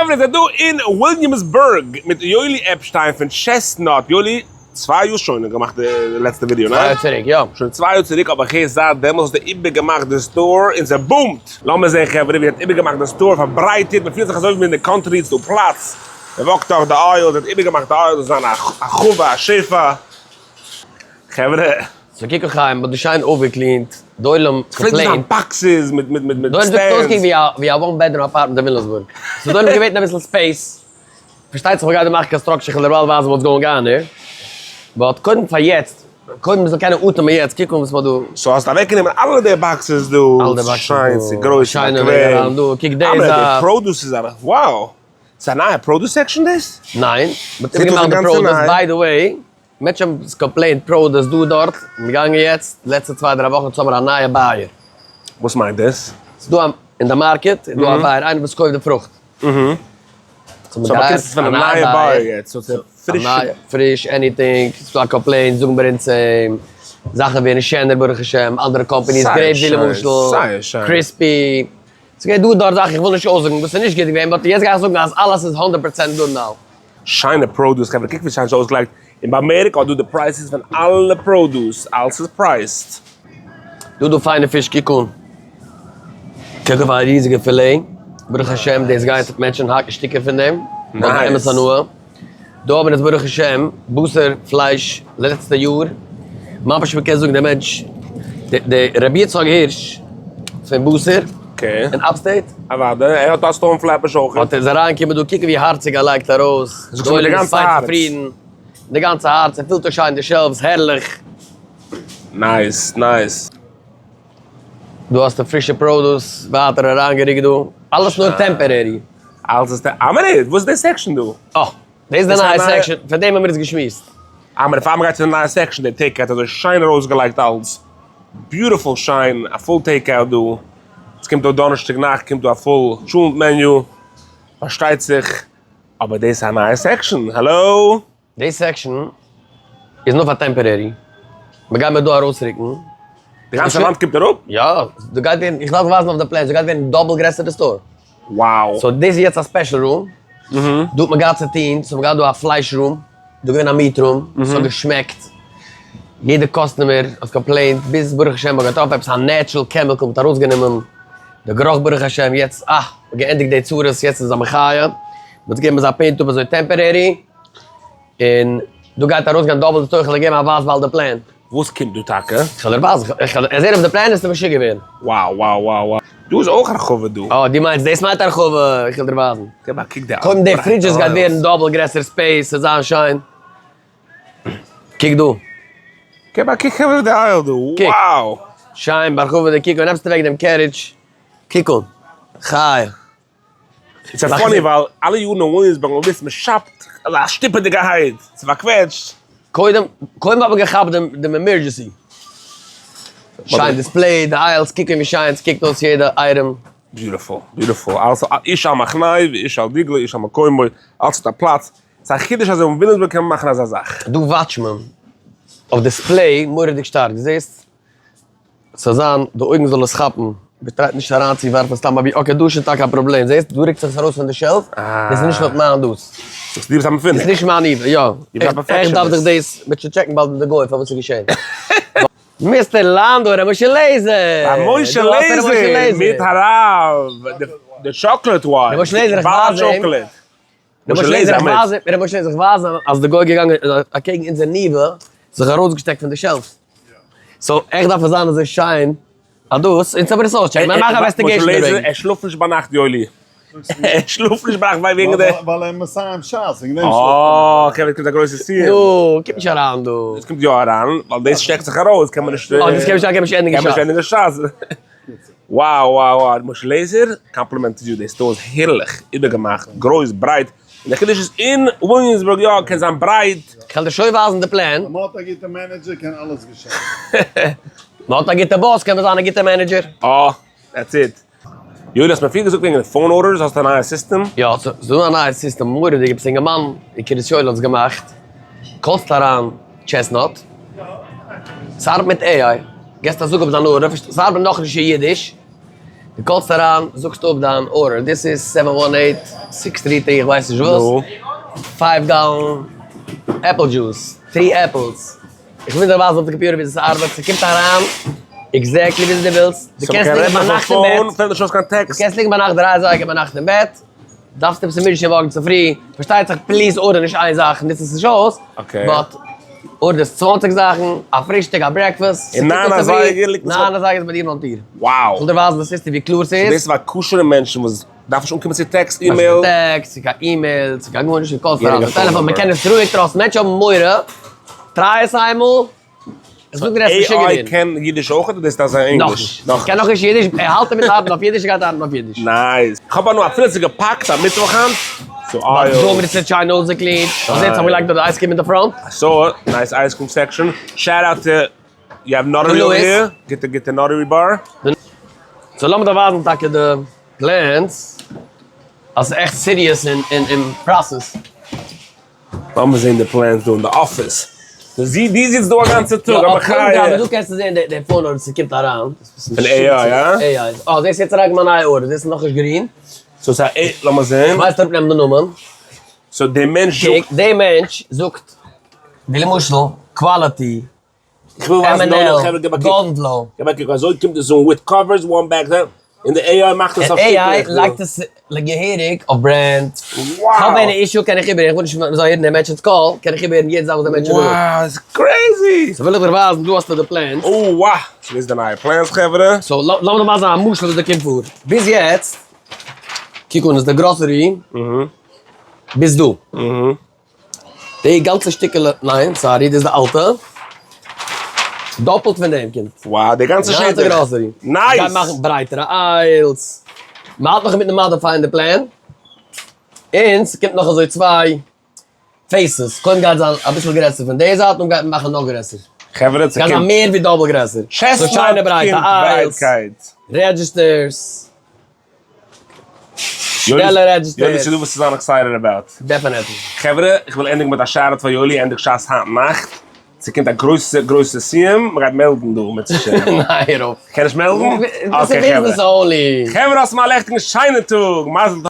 חברה זענט דא אין וויליאמסבורג מיט יואלי עפשטיין פון טשעסטנאט. יואלי, צוויי יאר שוין געמאכט די לעצטע ווידיאו, ניין? צוויי יאר צוריק, יא. שוין צוויי יאר צוריק אבער כ'הער זייט דעמאלס האט ער איבערגעמאכט די store און ס'בומט! לאמיר זען חברה ווי ער האט איבערגעמאכט די store, פארברייטערט, מ'פילט זיך אזוי ווי אין די country, ס'דא פלאץ, מ'וואקט דורך די aisle, ער האט איבערגעמאכט די aisle, זאל זיין א חווה, א שפע. חברה. סאו קוק חיים, מ'האט דא שיין אויפגעקלינט, די עולם ס'פלעגט זיין complainט. boxes מיט מיט מיט מיט די עולם זאגט stands. אויסקוקן ווי א ווי א one bedroom apartment אין וויליאמסבורג. סאו די עולם האט געבעטן אביסל space. פארשטייט זיך מ'גייט דא מאכן construction כ'וועל דערווייל ווייזן what's going on here. But קודם פאר יעצט, קודם מ'זאל קענען אטעמען יעצט, קוק אן וואס מ'האט דא. סאו האסט אוועקגענומען אלע די boxes דא, אלע די boxes שיין, דא, ס'גרויס, שיינע וועג באקוועם. אריין דא, קוק די אבער די זייט. produce איז א wow! ס'איז א נייע produce section דאס? ניין, מ'האט זעט אויס איבערגעמאכט די אינגאנצן produce, ניי. By the way, מענטשן האבן complainט produce דא דארט, מיר געגאנגען יעצט די לעצטע צוויי דריי וואכן צו האבן א נייע buyer. וואס מיינט דאס? ס'איז דא א אין די market איז דא א buyer איינער וואס קויפט די פרוכט. So מ'קען עס פון א נייע buyer יעצט, so ס'איז פריש. פריש anything, ס'איז דא א complaint זאגן מיר אונז אים, זאכן ווערן שענער ברוך השם, אנדערע companies, גרעיפ ווי למשל, קריספי, ס'געווען דא דארט זאכן איך וויל נישט אויסזאגן וואס איז נישט גוט געווען, but יעצט גיי איך זאגן אז אלעס איז הונדערט פראצענט good now. שיינע produce חברה קוק ווי שיין ס'איז אויסגעלייגט, און באמערק האט דא די prices פון אלע produce, אלס איז priced. דא דא פיינע פיש קוק אן. קוק אויף א ריזיגע fillet, ברוך השם דאס גייט מענטשען האקן שטיקער פון דעם, מ'האט באמת הנאה. דא האבן אונז ברוך השם בשר פלייש לעצטע יאר, ממש מ'קען זאגן דער מענטש, די רבי יצחק הירש פון בשר אין upstate. אוודאי, ער האט א store אין פלעטבוש אויך. האט ער איז אריינגעקומען דא קוקן ווי הארציג ער לייגט ארויס, זאגסט מיט די גאנצע פיין הארץ. צופרידן, די גאנצע הארץ, ער פילט אויך שיין די shelves, הערליך. Nice nice. דא האסטו פרישע produce, ווייטער אריינגערוקט דא, אלעס נאר temporary. אלעס איז טע. א מינוט, וואס איז די section דא? אה, דאס איז די נייע section, פון דעם האבן מיר עס געשמועסט. א מינוט, פאר מ'גייט צו די נייע section, די take out אזוי שיין ארויסגעלייגט אלס, beautiful שיין, א full take out דא, עס קומט דא דאנערשטאג נאכט קומט דא א full טשולענט menu, פארשטייט זיך, אבער דאס איז א נייע section, האלא? די section איז נאר פאר temporary, מ'גייט מיר דא ארויסרוקן. די גאנצע וואנט קומט אראפ? יא, דא גייט ווערן, איך דארף ווייזן אויף די plan, ס'גייט ווערן double גרעסער די store. Wow. So דאס איז יעצט א special room, דא האט מען געהאט צו טון, so מ'געהאט דא א פלייש room, דא געווען א meat room, ס'האט געשמעקט, יעדע customer האט complainט, ביז ברוך השם מ'האט געטראפן עפעס א natural chemical, מ'האט ארויסגענומען די גערוך ברוך השם, יעצט אה, מ'האט געענדיגט די צרות, יעצט איז א מחיה, מ'האט געגעבן אזא paint אפ אזוי temporary. און דא גייט ארויסגיין double די תוכן, געבן א ווייז באלד די plan. וואס קומט דא טאקע? כ'וועל דיר ווייזן, כ'וועל זען אויף די plan וועסטו משוגע ווערן. Wow wow wow wow. דא איז אויך הרחבה דא. אה, דו מיינסט דאס מיינט הרחבה, איך וועל דיר ווייזן. געב א קוק די קודם די fridges גייט ווערן double גרעסער space, ס'וועט זיין שיין. קוק דא. געב א קוק חברה די aisle דא, wow! שיין בהרחבה די קוק אן, נעמסטו אוועק דעם carriage, קוק אן. חי. ס'איז funny ווייל אלע יארן אין וויליאמסבורג האט מען געוואוסט מ'שאפט אזא שטופעדיגערהייט, ס'איז פארקוועטשט. קודם קודם האט מען געכאפט דעם דעם emergency. שיין display, די aisles קוקן ווי שיין ס'קוקט אויס יעדע item. Beautiful beautiful, אלעס איש על מחניו ואיש על דגלו איש על מקומו, אלעס האט א פלאץ, ס'איז א חידוש אז אין וויליאמסבורג קען מען מאכן אזא זאך. דא וואטש מען אויף display מורא'דיג שטארק, דו זעסט? ס'זאל זיין די אויגן זאל עס כאפן, מ'טרייט נישט אריין צו ווארפן סתם אבי, okay דא איז שוין טאקע א פראבלעם, זעסט דא רוקט זיך עס ארויס פון די shelf, דאס איז נישט לויט מיין דאס. זאגסט דו ביסט א מפונק. דאס איז נישט מיין ניווא, יא. איך דארף דאך דאס, מ'וועט שוין טשעקן באלד מיט די גוי פארוואס ס'איז געשען. Mister לאנדא, ר' משה לעזער! ר' משה לעזער מיט הרב די chocolate one, ר' משה לעזער איך ווייז אים. ר' משה לעזער איך ווייז אים, ר' משה לעזער איך ווייז אים אז די גוי געגאנגען אקעגן אונזער ניווא, זיך ארויסגעשטעקט פון די shelf. So איך דארף עס זיין אזוי שיין אז דאס, אונז האבן עס אויסטשעקן, מיר מאכן investigation דערוועגן. ער שלאפט נישט ביינאכט יואלי. ער שלאפט נישט ביינאכט ווייל וועגן די. ווייל ער מסיים שס, וועגן דעם שלאפט ער נישט. אה, קען קומט א גרויסע סיום. נו, קומט נישט אריין דא. דאס קומט יא אריין, ווייל דאס שטעקט זיך ארויס, קען מען נישט. אה, דאס קען נישט קען נישט ענדיגן שס. קען נישט ענדיגן שס. Wow wow wow, משה לעזער, compliment to you, די store איז הערליך איבערגעמאכט, גרויס, ברייט, און די חידוש איז אין וויליאמסבורג יא, קען זיין ברייט. כ'וועל דיר שוין ווייזן די plan. ווען מ'האט א גוטע manager קען אלעס געשען. מ'האט א גוטע boss קען מען זיין א גוטע manager. אה, that's it. יואלי האסט מיר פריער געזאגט וועגן די phone orders, האסט א נייע סיסטעם? יא, ס'איז דא א נייע סיסטעם, מורא'דיג, עפעס אינגערמאן אין קרית יואל האט עס געמאכט, קאלסט אריין טשעסנאט, ס'ארבעט מיט AI, געסט א זאג אויף דיין order, ס'ארבעט נאכנישט אין אידיש, דו call סט אריין, זאגסט אפ דיין order, דאס איז seven one eight six three three איך ווייס נישט וואס, five gallon apple juice, three apples, איך וויל דיר ווייזן אויף די קאמפיוטער וויאזוי ס'ארבעט, ס'קומט אריין exactly וויאזוי דו ווילסט, דו קענסט ליגן ביינאכט אין בעט, דו קענסט ליגן ביינאכט דריי אזייגער ביינאכט אין בעט, דארפסט עפעס emergency מארגן צופרי, פארשטייט זיך please order נישט איין זאך, נוץ עס נישט אויס, but order סט 20 זאכן, א פרישטאג, א breakfast, און ניין אזייגער ליגט עס ניין אזייגער איז ביי דיר ביים טיר. Wow. איך וויל דיר ווייזן די סיסטעם ווי קלאר ס'איז. דאס איז פאר כשר'ע מענטשן וואס דארף נישט אנקומען צו text, email. text, צו קיין אימעיל, צו קיין גארנישט, דו call סט אריין אויפן טעלעפאן, מען קען עס רואיג trust ן, מענטשן האבן מורא, try עס איינמאל, איך זאג דיר עס איז משוגע AI קען אידיש אויך אדער דאס דארף זיין ענגליש? נאכנישט. קען נאכנישט אידיש, ער האלט אינמיטן ארבעטן אויף אידיש, ער גייט ארבעטן אויף אידיש. Nice. כ'האב הנאה אפילו ס'איז געפאקט א מיטוואך היינט. So איו. דא האבן מיר עס שיין אויסגעקלינט. זעהט זיך געלייגט דא די ice cream אין די front. So, nice ice cream section. Shout out to you have notary over here. גוטע גוטע notary bar. So לאמיר דיר ווייזן טאקע די plans. אז ס'איז עכט serious אין process. לאמיר זעהן די plans דא אין די אפיס. די זיצט דא א גאנצע טאג, א מחיה. דא קענסטו זעהן די phone אויב ס'קומט אריין. פון AI, יא? AI. אה, זעסט יעצט אריין מיין נייע order, דאס איז נאכנישט green. So ס'איז א, לאמיר זעהן. ווייסט אראפנעמען די נאמען. So די מענטש זאגט. די מענטש זאגט, ווי למשל, quality, איך וויל ווייזן נאר נאר חברה געב א קוק. Golden Glow. געב א קוק אזוי קומט עס אן with covers one bag there און די AI מאכט עס אויף שטיקלעך. AI לייגט עס געהעריג אויף brand. כ'האב any issue קען איך איבער, איך וויל נישט מ'זאל הערן דעם מענטש'נס קול, קען איך איבערהערן יעדע זאך וואס דער מענטש וויל. Wow, it's crazy! So וויל איך דיר ווייזן, דא האסטו די plans. Oh wow! So דאס איז די נייע plans חברה. So לאמיר דיר ווייזן א משל וואס דא קומט פאר. ביז יעצט, קוק אן, איז די גראסערי ביז דא. די גאנצע שטיקעלע, ניין sorry דאס איז די אלטע, דאפלט פון דעם קומט. Wow די גאנצע שטח. גאנצע גראסערי. Nice! גייט מאכן ברייטערע aisles, מען האלט נאך אינמיטן modify ען די plan, און ס'קומט נאך אזוי צוויי phases, קודם גייט זיין אביסל גרעסער פון די זייט, נאכדעם גייט מען מאכן נאך גרעסער. חברה ס'קומט. גייט זיין מער ווי double גרעסער. Chestnut קומט ברייטקייט. Registers. שנעלע registers. יולי ס'דא וואס צו זיין excited about. Definitely. חברה, איך וויל ענדיגן מיט א shout out פאר יולי, ענדיג שס היינט נאכט. ס'קומט א גרויסע גרויסע סיום, מ'גייט מעלדן דא מיט ניין, הער אויף. קען נישט מעלדן? Okay חברה. חברה האטס מיר א לעכטיגן שיינעם טאג, מזל טוב.